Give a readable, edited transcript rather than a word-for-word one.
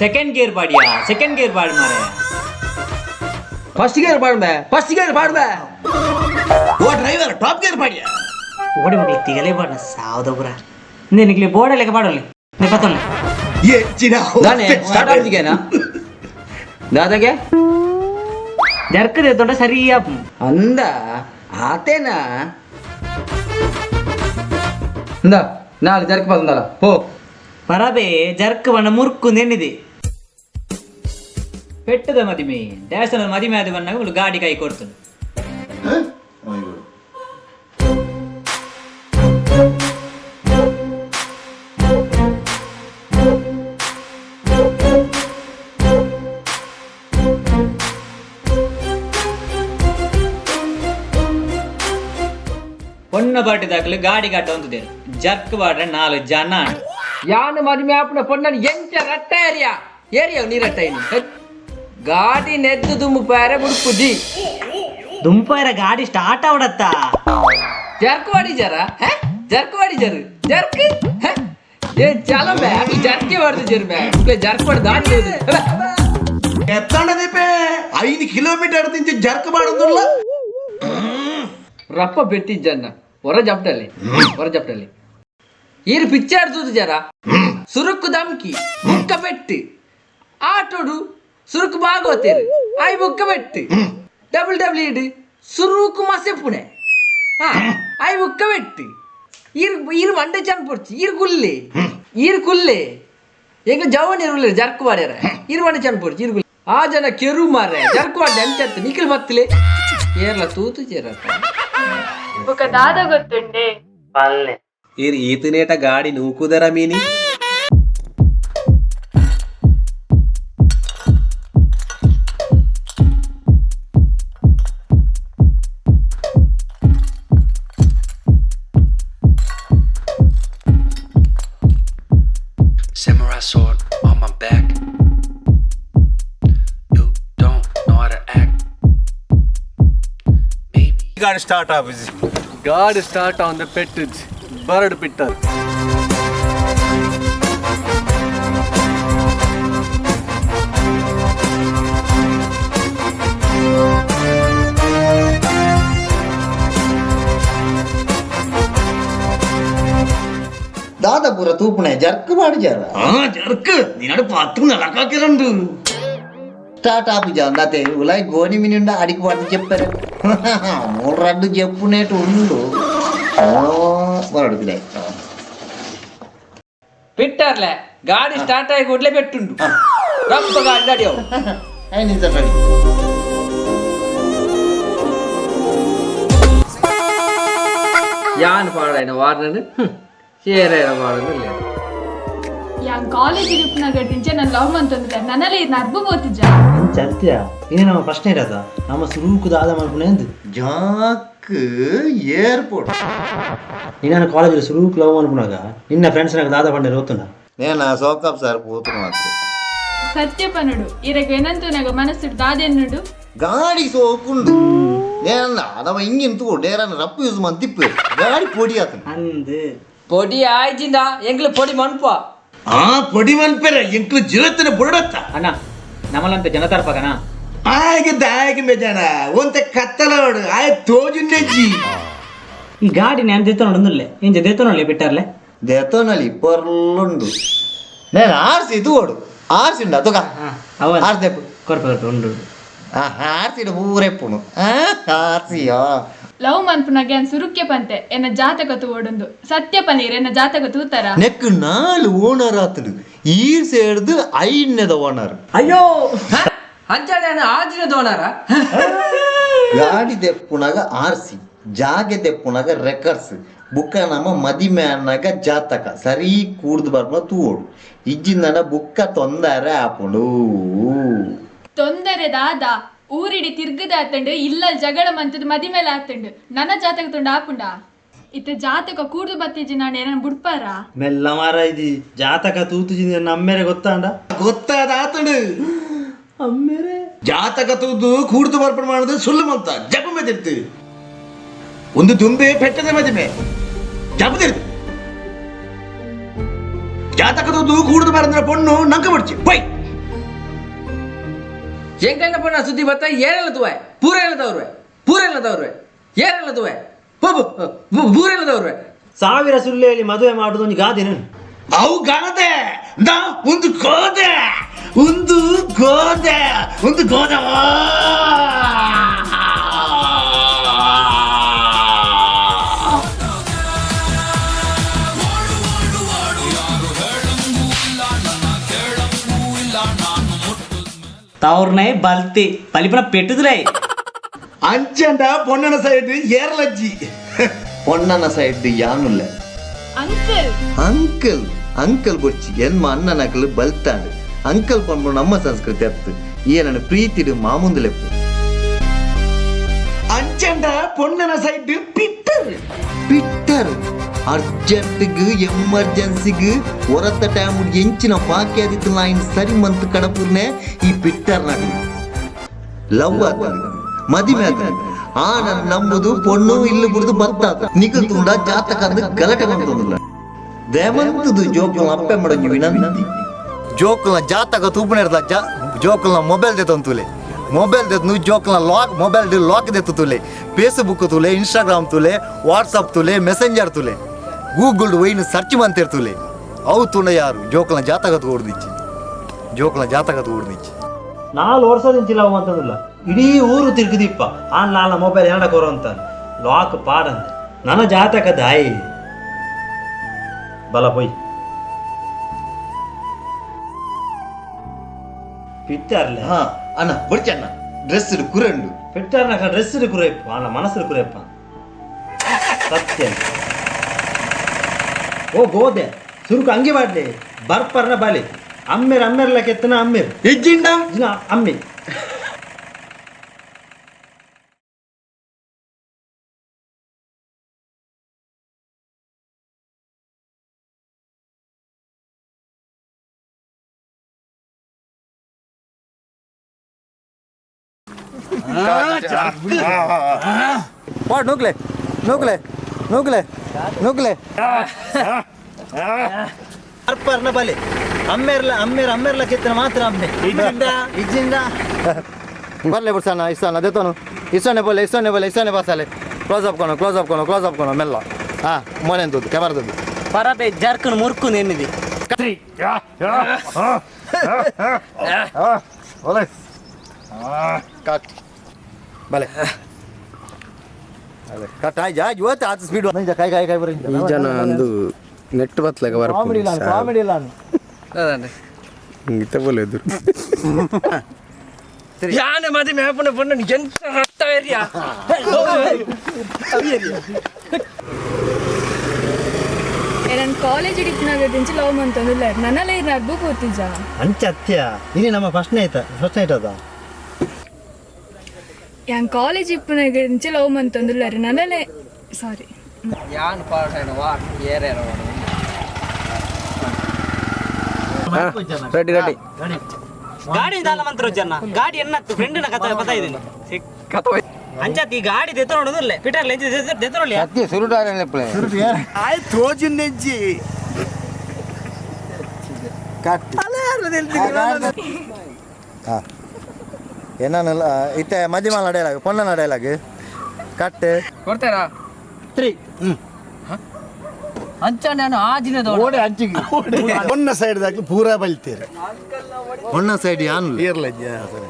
Second gear ಬಾಡಿಯಾ? Second gear ಬಾಡ್ ಮಾರೆ. ಫಸ್ಟ್ ಗೇರ್ ಪಾಡ್ಬೆ, ಫಸ್ಟ್ ಗೇರ್ ಪಾಡ್ಬೆ. ಓ ಡ್ರೈವರ್, ಟಾಪ್ ಗೇರ್ ಪಾಡಿಯ. ಓಡಿ ಮಗಲಿ ತಿಗಲೇ ಬಾಡ ಸಾವದ ಪುರ. ಇಂದೆ ನಿಕ್ಲೆ ಬೋರ್ಡ್ ಲೆಕ್ಕ ಪಾಡೋಲೆ ನೆ ಪತ್ತೊಲೆ. ಎಚ್ಚಿನ. ದಾನೆ ಸ್ಟಾರ್ಟ್ ಆಪಿಗೆನಾ ದಾದಾಗೆ? ಜರ್ಕದೆ ದೊಡ್ಡ ಸರಿ ಆಪು. ಅಂದ ಆತೇನಾ? ಇಂದ ನಾಳೆ ಜರ್ಕ್ ಬಂದಲ್ಲ ಪೋ. ಪರಬೆ ಜರ್ಕ್ ಬಣ್ಣ ಮುರ್ಕು ನೆನ್ನಿದೆ. ಪೆಟ್ಟದ ಮದಿಮೆ ಡ್ಯಾಸನ ಮದಿಮೆ ಆದ ಬಂದಾಗ ಮುಲು ಗಾಡಿ ಕೈ ಕೊಡ್ತಾನೆ. ಪೊಣ್ಣ ಬಾಟಿ ದಾಖಲೆ ಗಾಡಿ ಗಾಟ ಹೊಂದಿದ್ದೇನೆ. ಜರ್ಕ್ ಬಾಡ್ರೆ ನಾಲ್ಕು ಜನ. ಯಾನು ಮದುವೆ ಆಪುನ ಪೊಣ್ಣನ ಎಂಚ ರಟ್ಟ ಏರಿಯಾ ಏರಿಯಾ ನೀ ರಟ್ಟ ಇನಿ ಗಾಡಿ ನೆದ್ದು ದುಮ್ಮು ಪಾರೆ ಬುಡ್ಪುಜಿ. ದುಂಪಾರ ಗಾಡಿ ಸ್ಟಾರ್ಟ್ ಆವಡತ್ತ. ಜರ್ಕ್ ವಾಡಿ ಜರ ಹೇ, ಜರ್ಕ್ ವಾಡಿ ಜರು ಜರ್ಕ್ ಹೇ. ಏ ಚಲ ಬೇ, ಅದು ಜರ್ಕೆ ಹೊಡೆದು ಜರು ಬೇ ಜರ್ಕ್ ಹೊಡೆದು ದಾಟಿ. ಎತ್ತಂಡದಿಪೆ 5 ಕಿಲೋಮೀಟರ್ ತಿಂಚಿ ಜರ್ಕ್ ಮಾಡೋದಿಲ್ಲ. ರಪ್ಪ ಬೆಟ್ಟಿಜ್ಜನ್ನ ಹೊರ ಜಪ್ಟಲ್ಲಿ ಹೊರ ಜಪ್ಟಲ್ಲಿ ಈರು ಪಿಕ್ಚರ್ ತೂತು ಜರ ಸುರುಕು ದಮ್ಕಿ ಬುಕ್ಕ ಬೆಟ್ಟು ಆಟೋಡು ಸುರುಕು ಬಾಗೋತೇರು I ಬುಕ್ಕ ಬೆಟ್ಟು ಡಬಲ್ ಡಬ್ಲ್ಯೂ ಇಡು ಸುರುಕು ಮಸೆಪುಣೆ ಹಾ I ಬುಕ್ಕ ಬೆಟ್ಟು ಈರು ಈರು ಮಂಡೆ ಚಂದ ಪೊಡ್ಚಿ ಈರು ಕುಲ್ಲೆ ಈರು ಕುಲ್ಲೆ ಎಂಗ ಜವನ್ ಇರುಲ್ಲ ಜರ್ಕು ಮಾಡ್ಯಾರ ಈರು ಮಂಡೆ ಚಂದ ಪೊಡ್ಚಿ ಈರು ಕುಲ್ಲೆ ಆ ಜನ ಕೆರು ಮಾರ್ರೆ ಜರ್ಕು ಮಾಡಿ ಅಂಚತ್ತು ನಿಖಿಲ್ ಬತ್ತಲೆ ಏರ್ಲ ತೂತು ಜೇರತ್ತ. ಬೊಕ ದಾದ ಗೊತ್ತುಂಡೆ? ಈರ್ ಈತನೇಟ ಗಾಡಿ ನೂಕುದರ ಮೀನಿ. Samurai sword on my back. You don't know how to act. Maybe. ಗಾಡಿ ಸ್ಟಾರ್ಟ್ ಆಪಿಸಿ. ಗಾಡಿ ಸ್ಟಾರ್ಟ್ ಆನ್ the ಪೆಟ್ಟಿಜ್ bird ಪಿಟ್ಟರ್. ದಾದಪುರ ತೂಪುಣೆ ಜರ್ಕ್ ಮಾಡಿ ಜರ. ಆ ಜರ್ಕ್ ನಿನ್ನಡು ಪತ್ತು ನಡಕಾಕಿರಂಡು. ಸ್ಟಾರ್ಟ್ ಆಪುಜ ಅಂದಾತೆ ಉಲಾಯ್ ಗೋಣಿ ಮಿನಿಂಡ ಅಡಿకి పడితే చెప్పారు మూడు రడ్డు చెప్పునేటు ఉండు బరడుకులే. పిట్టర్లే ಗಾಡಿ ಸ್ಟಾರ್ಟ್ ಆಗಿ ಕೂಡಲೇ ಪೆಟ್ಟುಂಡು ರಪ್ಪ ಗಾಡಿ ನಡಿಯವು. ఐదు నిమిషాలు రెడీ. ಯಾನ್ ಪಾಡಾಯ್ನ ವಾರ್ನನ್ ಶೇರೈನ ವಾರ್ನನ್ ಇಲ್ಲ. ಯಾನ್ ಕಾಲೇಜ್ ಉಪ್ಪುನಗ ದಿಂಚೆ ನನ್ ಲವ್ ಮಂತೊಂದಿಲ್ಲ ನನ್ನಲ್ಲೇ ಇರ್ನ ಅರ್ಬು ಪೋತಿಜ. ಅಂಚ ಇನ್ನು ನಮ್ಮ ಪ್ರಶ್ನೆ ಇರೋದ ನಮ್ಮ ಸುರುಕು ದಾದ ಮಲ್ಪುನೆ ಅಂದ್. Jack airport. ನಿನ್ನ ಕಾಲೇಜ್ ಸುರುಕು ಲವ್ ಮಲ್ಪುನಾಗ ನಿನ್ನ ಫ್ರೆಂಡ್ಸ್ ನಾಗ ದಾದ ಪಂಡೆ ರೋತುನ. నేను సోకప్ సార్ పోతున్నా. ಸತ್ಯ ಪನುಡು ಇರಗ ಏನಂತೂನಾಗ ಮನಸ್ಸು ದಾದೆನ್ನುಡು. ಗಾಡಿ ಸೋಕುಂಡು నేను అదవ ఇంగిన్ తూ డేరాన్ని రప్పు యూజ్ మని తిప్పు గాడి పొడి అతను. ಅಂದ್. ಪೊಡಿ ಆಯ್ಜಿಂದ ಎಂಗ್ಲು ಪೊಡಿ ಮನ್ಪ. ಆ ಪೊಡಿ ಮನ್ಪೆರೆ ಎಂಕ್ಲು ಜೀವತ್ತನ ಬುಡತ್ತ. ಅಣ್ಣ ನಮ್ಮಲಂತ ಜನತಾರ್ ಪಗನ. ಆಯ್ಗೆ ದಾಯಗೆ ಮೇಜಾನ ಒಂತೆ ಕತ್ತಲೋಡು ಆಯ್ ತೋಜುನ್ನೆಜ್ಜಿ. ಈ ಗಾಡಿ ನಾನು ದೇತನೋಡು ಒಂದುಲ್ಲೆ ಇಂಚ ದೇತನೋಡ್ಲೆ ಬಿಟ್ಟಾರ್ಲೆ. దెతోనలి పొర్లుండు నేను ఆర్సి తూడు ఆర్సి ఉండు అదొక. ಅವ ఆర్సి తెప్పు. ಕೊರ್ಪ ಕೊರ್ಪ ಉಂಡು ಉಂಡು. ಆರ್ಸಿ ಊರೆಪ್ಪುನು ಆರ್ಸಿಯಾ. ಲವ್ ಮನ್ಪುನಾಗ ಯಾನ್ ಸುರುಕ್ಕೆ ಪಂತೆ ಎನ್ನ ಜಾತಕ ತೂವೊಡುಂದು ಸತ್ಯ ಪನೀರ್ ಎನ್ನ ಜಾತಕ ತೂತಾರ. ನೆಕ್ ನಾಲ್ ಓನರ್ ಆತಡು ಈ ಸೇರ್ದು ಐದನೇದ ಓನರ್. ಅಯ್ಯೋ ಅಂಚಾನೆ ಆಜಿನ ದೋಣಾರ. ಗಾಡಿ ದೆಪ್ಪುನಾಗ ಆರ್ಸಿ, ಜಾಗೆ ದೆಪ್ಪುನಾಗ ರೆಕಾರ್ಡ್ಸ್ ಬುಕ್ಕ ನಮ್ಮ ಮದಿಮೆ ಅನ್ನಾಗ ಜಾತಕ ಸರಿ ಕೂಡ್ದು ಬರ್ಮ ತೂವೋಡು ಇಜ್ಜಿಂದನ ಬುಕ್ಕ ತೊಂದರೆ ಆಪುಂಡು. ತೊಂದರೆ ದಾದ? ಊರಿಡಿ ತಿರ್ಗದ ಆತಂಡು ಇಲ್ಲ ಜಗಳ ಮಂತದ ಮದಿ ಮೇಲೆ ಆತಂಡು ನನ್ನ ಜಾತಕ ತುಂಡ ಆಪುಂಡ ಇತ್ತ ಜಾತಕ ಕೂಡ್ದು ಬತ್ತೀಜಿ ನಾನು ಏನನ್ನ ಬುಡ್ಪಾರ. ಮೆಲ್ಲ ಮಾರ ಇದಿ ಜಾತಕ ತೂತು ನಮ್ಮೇರೆ ಗೊತ್ತಾಂಡ. ಗೊತ್ತಾದ ಆತಡು. ಅಮ್ಮೇರೆ. ಜಾತಕ ತೂದು ಕೂಡ್ದು ಬರ್ಪಣ ಮಾಡೋದು ಸುಳ್ಳು ಮಂತ ಜಪ ಮೆದಿರ್ತು ಒಂದು ದುಂಬೆ ಪೆಟ್ಟದ ಮದಿಮೆ ಜಪ ತಿರ್ತು ಜಾತಕ ತೂದು ಕೂಡ್ದು ಬರಂದ್ರ ಪೊಣ್ಣು ನಂಕ ಬಿಡ್ಚಿ ಪೈ. ಎಂಕಲ್ನ ಪೊಣ್ಣ ಸುದ್ದಿ ಬತ್ತ ಏರೆಲ್ಲ ತೂವೆ ಪೂರೆಲ್ಲ ತವರುವೆ ಪೂರೆಲ್ಲ ತವರುವೆ ಏರೆಲ್ಲ ತೂವೆ ಪೂರೆಲ್ಲ ತವರುವೆ ಸಾವಿರ ಸುಳ್ಳು ಮದುವೆ ಮಾಡುದು ಒಂದು ಗಾದೆ. ಅವು ಗಾದೆ ನಾ ಒಂದು ಗೋದೆ ಒಂದು ಗೋದೆ ಒಂದು ಗೋದೆ. ತವ್ರನೈ ಬಲ್ತಿ ಬಲಿಪನ ಪೆಟ್ಟುದುಲೈ. ಅಂಚಂಡ ಪೊಣ್ಣನ ಸೈಡ್ ಏರ್ಲಜ್ಜಿ. ಪೊಣ್ಣನ ಸೈಡ್ ಯಾನುಲ್ಲ. ಅಂಕಲ್ ಅಂಕಲ್ ಅಂಕಲ್ ಬೊಚ್ಚಿ ಎನ್ಮ ಅಣ್ಣನಕಲು ಬಲ್ತಾಂಡು ಅಂಕಲ್ ಪಂಪು ನಮ್ಮ ಸಂಸ್ಕೃತಿ ಅತ್ತು ಏನನ್ನು ಪ್ರೀತಿಡು ಮಾಮೂಂದುಲೆಪ್ಪು. ಅಂಚಂಡ ಪೊಣ್ಣನ ಸೈಡ್ ಪಿಟ್ಟರ್ ಪಿಟ್ಟರ್ ಅರ್ಜೆಂಟ್ಗ್ ಎಮರ್ಜೆನ್ಸಿಗ್ ಹೊರತ ಟೈಮ್ ಎಂಚಿನ ಬಾಕಿ ಆದಿತ್ತು ನಾಯಿನ್ ಸರಿ ಮಂತ್ ಕಡಪುರ್ನೆ ಈ ಪಿಟ್ಟರ್ ನಗಲು ಲವ್ ಆತದು ಮದಿಮೆ ಆತದು ಆ ನನ್ನ ನಂಬುದು ಪೊಣ್ಣು ಇಲ್ಲು ಬುಡ್ದು ಬತ್ತಾತ ನಿಗಲ್ ತುಂಡ ಜಾತಕ ಅಂದ್ ಗಲಾಟೆ ಮಂತಂದಿಲ್ಲ ದೇಮಂತದು ಜೋಕುಲ ಅಪ್ಪೆ ಮಡಂಜು ವಿನಂತಿ. ಜೋಕುಲ ಜಾತಕ ತೂಪುನೇರ್ದ ಜೋಕುಲ ಮೊಬೈಲ್ ದೆತ್ತಂತುಲೆ ಮೊಬೈಲ್ ದೆತ್ತು ಜೋಕುಲ ಲಾಕ್ ಮೊಬೈಲ್ ಡಿ ಲಾಕ್ ದೆತ್ತು ತುಲೆ ಫೇಸ್ಬುಕ್ ತುಲೆ ಇನ್ಸ್ಟಾಗ್ರಾಮ್ ತುಲೆ ವಾಟ್ಸಪ್ ತುಲೆ ಮೆಸೆಂಜರ್ ತುಲೆ ಗೂಗಲ್ ಒಯ್ನು ಸರ್ಚ್ ಮಂತಿರ್ತುಲೆ ಅವು ತುಣ ಯಾರು ಜೋಕುಲ ಜಾತಕ ತೋಡ್ದಿಚ್ಚಿ ಜೋಕುಲ ಜಾತಕ ತೋಡ್ದಿಚ್ಚಿ. ನಾಲ್ ವರ್ಷದಿಂಚಿ ಲವ್ ಅಂತಂದಿಲ್ಲ ಇಡೀ ಊರು ತಿರುಗಿದಿಪ್ಪ ಆನ್ ಲಾಲ ಮೊಬೈಲ್ ಏನಡ ಕೊರೋ ಅಂತ ಲಾಕ್ ಪಾಡಂತೆ ನನ್ನ ಜಾತಕ ದಾಯಿ ಬಲ ಪೊಯ್ ಪಿಟ್ಟಾರ್ಲೆ. ಹಾ ಅಣ್ಣ ಬಡ್ಚಣ್ಣ ಡ್ರೆಸ್ ಕುರಂಡು ಪಿಟ್ಟಾರ್ನ ಡ್ರೆಸ್ ಕುರೇಪ್ಪ ಅಣ್ಣ ಮನಸ್ಸು ಕುರೇಪ್ಪ ಸತ್ಯ. ಓ ಗೋದೆ ಸುರುಕು ಅಂಗಿ ಮಾಡ್ಲಿ ಬರ್ಪರ್ನ ಬಲಿ ಅಮ್ಮೇರ್ ಅಮ್ಮೇರ್ಲ ಕೆತ್ತನ ಅಮ್ಮೇರ್ ಇಜ್ಜಿಂಡ ಅಮ್ಮಿ. ಪಾಡ್ ನೂಕ್ಲೆ ನೂಕ್ಲೆ ನೂಕ್ಲೆ ನೂಕ್ಲೆ ಬರ್ಪರ್ನ ಬಲಿ ಅಮ್ಮೇರ್ಲ ಅಮ್ಮೇರ್ ಅಮ್ಮೇರ್ಲ ಕೆತ್ತನ ಮಾತ್ರ ಅಮ್ಮೆ ಇಜ್ಜಿಂದ ಇಜ್ಜಿಂದ ಬರಲೆ ಬಿಡ್ಸಣ್ಣ ಇಷ್ಟಣ್ಣ ದೇತೋನು ಇಷ್ಟನೇ ಬೋಲೆ ಇಷ್ಟನೇ ಬೋಲೆ ಇಷ್ಟನೇ ಬಸ್ಸಲೆ ಕ್ಲೋಸ್ ಅಪ್ ಕೊನು ಕ್ಲೋಸ್ ಅಪ್ ಕೊನು ಕ್ಲೋಸ್ ಅಪ್ ಕೊನು ಮೆಲ್ಲ. ಹಾ ಮೊನೆ ಅಂತದ್ದು ಕ್ಯಾಮರಾದದ್ದು ಪರಬೆ ಜರ್ಕನ್ ಮುರ್ಕು ನೆನ್ನಿದಿ. ಕಟ್ ಬಲೆ ಅದೇ ಕಟ್ ಆಯ್ತು ಆಯ್ತು ಇವತ್ತು ಆತು ಸ್ಪೀಡ್ ಕಾಯಿ ಕಾಯಿ ಕಾಯಿ ಬರೀ ಈ ಜನ ಅಂದು ನೆಟ್ ಬತ್ಲಾಗ ಕಾಮಿಡಿ ಇಲ್ಲ ಕಾಮಿಡಿ ಇಲ್ಲ. ಇತ್ತ ಬೋಲೆ ಎದುರು ಯಾನೆ ಮದಿಮೆ ಆಪುನ ಪೊಣ್ಣನ್ ಎಂತ ರಕ್ತ ಏರಿಯಾ. ನನ್ನ ಕಾಲೇಜ್ ಇಡಿಪ್ನಾಗ ಲವ್ ಮಂತಂದಿಲ್ಲ ನನ್ನಲ್ಲೇ ನರ್ಬು ಪೋತಿಜ. ಅಂಚ ಅತ್ಯ ಇನಿ ನಮ್ಮ ಫಸ್ಟ್ ನೈಟ್ ಫಸ್ಟ್ ನೈಟ್ ಅದ ಯಾನ್ ಕಾಲೇಜ್ ಇಪ್ಪನಾಗ ಲವ್ ಮಂತಂದಿಲ್ಲ ನನ್ನಲ್ಲೇ ಸಾರಿ. ಯಾನ್ ಪಾಠ ವಾ ಏರೇರ ರೆಡಿ ರೆಡಿ ಗಾಡಿ ದಾಲ ಮಂತ್ರ ಜನ ಗಾಡಿ ಎನ್ನತ್ತು ಫ್ರೆಂಡ್ ನ ಕಥ ಪತ ಇದೀನಿ ಅಂಚಾತಿ ಈ ಗಾಡಿ ದೆತ್ತ ನೋಡುದಿಲ್ಲ ಪೀಟರ್ ಲೆಂಚ್ ದೆತ್ತ ನೋಡ್ಲಿ ಸತ್ಯ ಸುರುಟಾರೆ ಆಯ್ ತೋಜು ನೆಜ್ಜಿ ಕಟ್ ಹಾಂ ಏನಾನಲ್ಲ ಇತ್ತೆ ಮದಿಮಾಲ ಡೈಲಾಗ್ ಪೊಣ್ಣನ ಡೈಲಾಗ್ ಕಟ್ ಕೊಡ್ತಾರಾ 3. ಅಂಚ ನಾನು ಆ ದಿನದ ಓಡೆ ಅಂಚಿಗೆ ಪೊಣ್ಣ ಸೈಡ್ ದಾಕ್ಲಿ ಪೂರಾ ಬಲ್ತೀರಿ. ಪೊಣ್ಣ ಸೈಡ್ ಯಾನು ಏರ್ಲಜ್ಜಿ ಸರಿ.